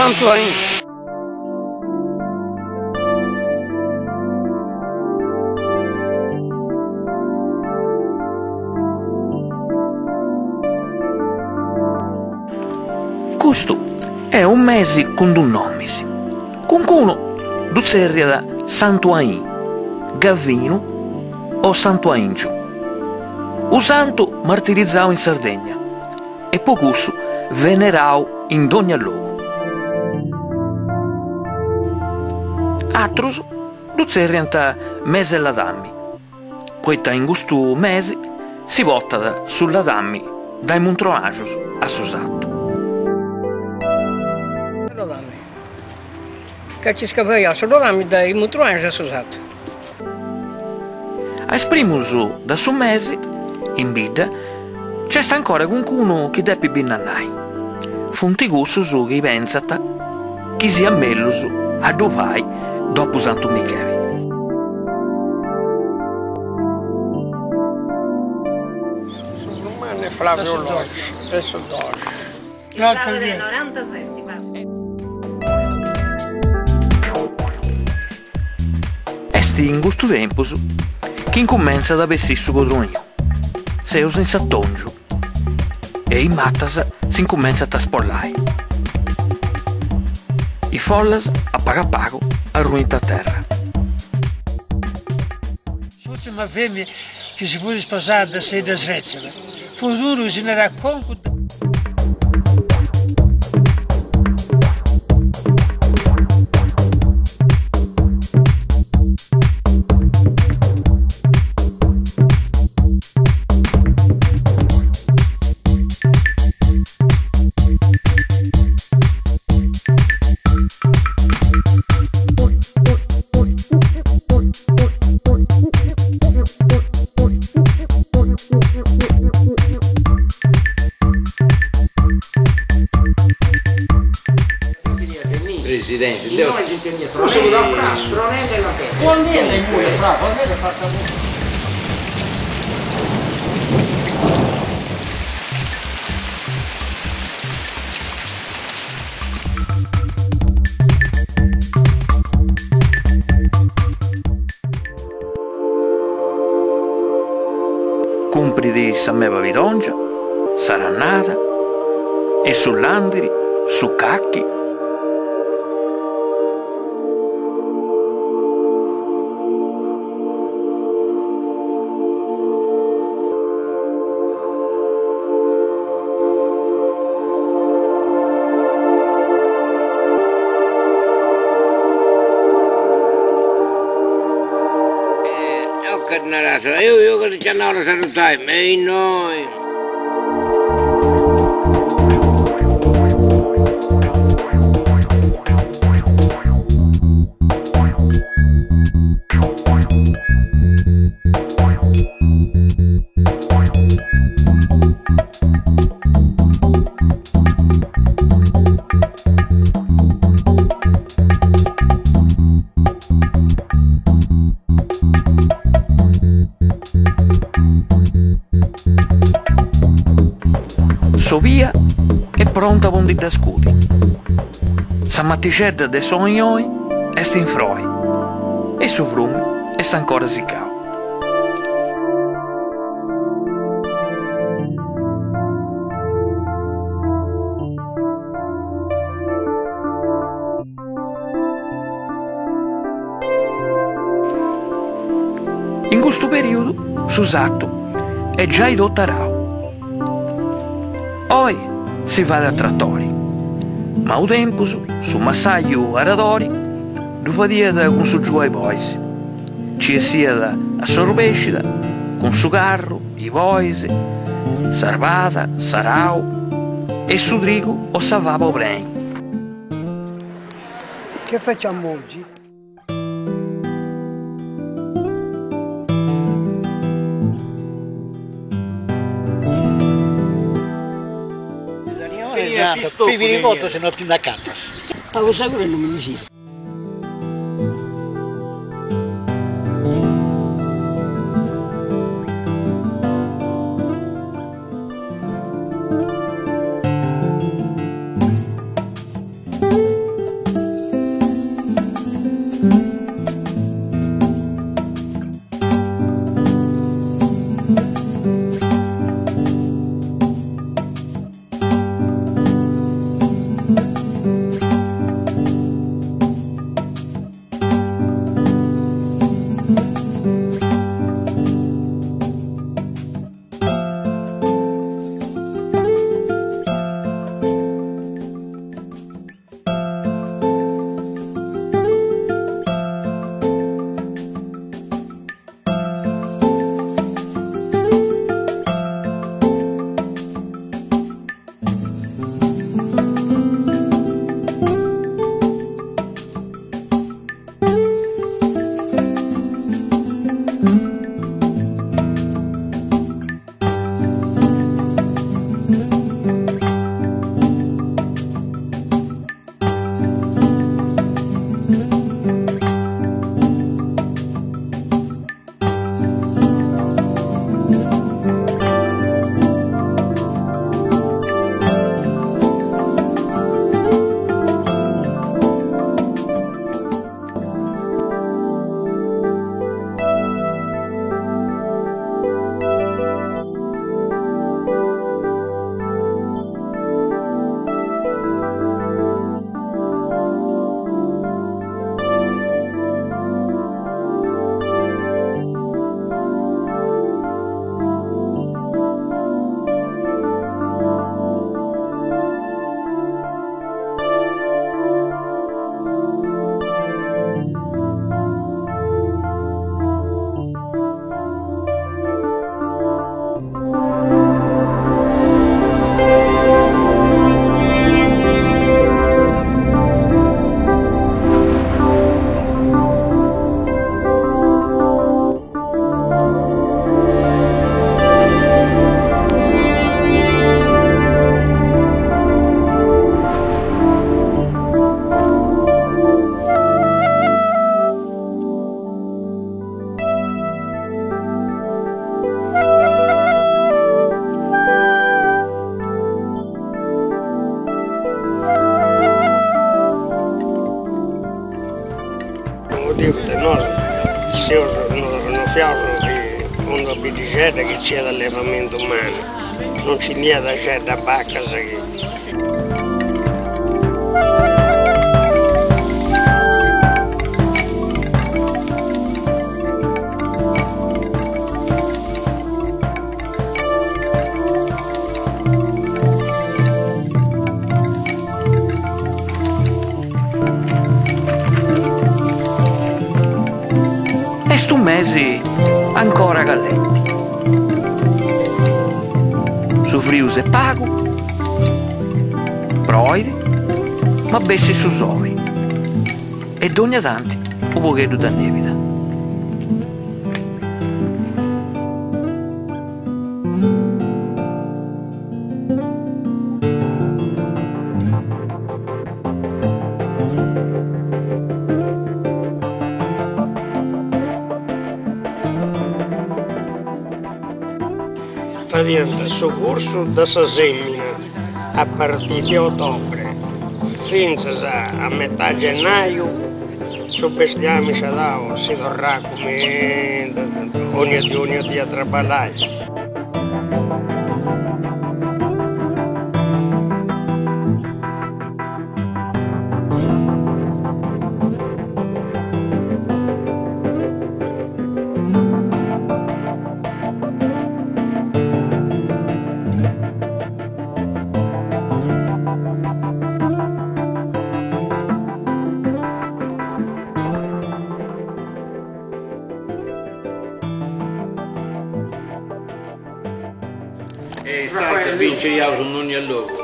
Santu Ain. Custu est unu mesi cun dus nomis, cuncunu ddu tzerriat Santu Ain, Gavinu o Santu Aingiu. U santu martirizau in Sardegna e po cussu venerau in dogna logu. Atrus ddu tzerriant mese 'e ladami, poita in custu mesi si portat su ladami dae muntronaxus a su satu. Ladami, ca ci scavaiat su ladami dae muntronaxus a su satu. A is primus de su mesi, in bidda, nc'est ancora cuncunu chi depit binnannai. Funt cussus chi pentzant chi siat mellus a ddu fai dopu Santu Micheli. Su prus mannu est Flavio Lois, de su doxi. Est in custu tempus chi incumentzat a bessì su codroniu. Seus in s'atòngiu e is matas s'incumentzant a spollai. Is follas a pagu a pagu arruint a terra. S'ùrtima fèmina chi si fut sposada de sa 'idda Srètzela fut unu chi si narat Concu de. Presidente, deu Cumprit sa meba pidòngia, s'arannada e su làndiri, su cachi. Che naras, eo eo che ti andau a salutai, me innoi. S'obia est pronta po ndi dda scudi. Sa matixedda de s'oioi est in frori e su frumi est ancora sicau. In custu perìodu su satu est giai totu arau. Oi si fait a tratori, ma u tempus su massaju aradori ddu fadiat cun su giugu a is bois, nci 'essiat a s'orbèscida cun su carru, is bois, s'arbada, s'arau e su trigu o sa faba o preni. Che facciamo oggi? Pibiri cottu si no ti nd'acatas. Pagu seguru e non mi ndi fidu. deu poita nosu seus no fiaus in una biddixedda chi nc'iat allevamentu mannu, non nci nd'iat sceti bacas chi. Est unu mesi ancora callenti. Su frius est pagu, proit, ma bessit su soli e dogna tanti unu pogheddu de nèbida. Fadiant su cursu de sa semina a partiri de ottobre fintzas a metà gennaiu su bestiami sciadau si torràt cumenti 'onnia dì 'onnia dì a traballai. E sai se binceiaus in dogna logu.